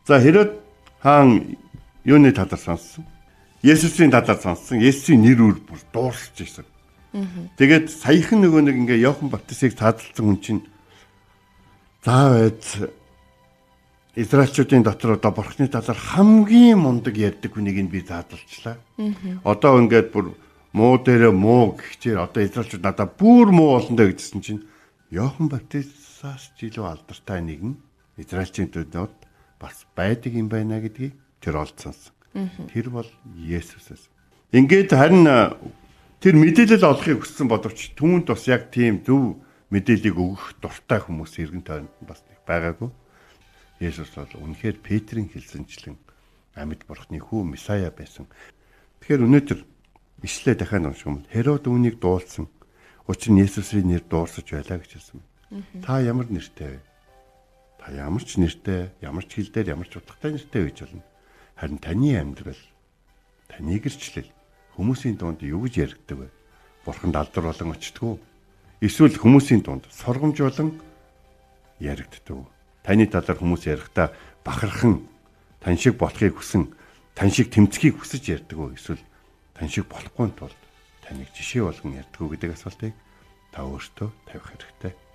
За, Херод хаан юуны талаар сонссон? Есүсийн талаар сонссон. Есүсийн нэр үр бүр дуурсаж ирсэн. Тэгээд саяхан нөгөө нэг ингээ Иохан Баптистыг цаазалсан хүн чинь заа байж Израильчуудын дотор одоо бурхны талаар хамгийн мундаг ярьдаг хүнийг нь би заазалчлаа. Одоо ингээд бүр муу дээрээ муу гэхчээр одоо Израильчууд надаа бүр муу болно даа гэжсэн чинь Иохан Баптистаас ч илүү алдартай нэгэн Израильчийн төдөөд бас байдаг юм байна гэдгийг тэр олж сонссон. Тэр бол Есүсээс. Ингээд харин тэр мэдээлэл олохыг хүссэн боловч түүнд бас яг тийм зөв мэдээллийг өгөх дуртай хүмүүс эргэн тойронд бас нэг байгаагүй. Есүс бол үнэхээр Петрийн хэлсэнчлэн амьд бурхны хүү Месая байсан. Тэгэхээр өнөөдөр ишлээ дахиад унших юм. Херод үүнийг дуулсан. Учир нь Есүсийн нэр дуурсаж байлаа гэж хэлсэн. Та ямар нэртэй вэ? Та ямар ч нэртэй, ямар ч хэл дээр, ямар ч утгатай нэртэй байж болно. Харин таны амьдрал, таны гэрчлэл хүмүүсийн дунд юу гэж яригддаг вэ? Бурханд алдар болон очтгоо. Эсвэл хүмүүсийн дунд сургамж болон яригддаг. Таны талаар хүмүүс ярихдаа бахархан тань шиг болохыг хүсэн, тань шиг тэмцэхийг хүсэж ярьдаг уу? Эсвэл тань шиг болохгүй тулд таныг жишээ болгон ярьдаг уу гэдэг асуултыг та өөртөө тавих хэрэгтэй.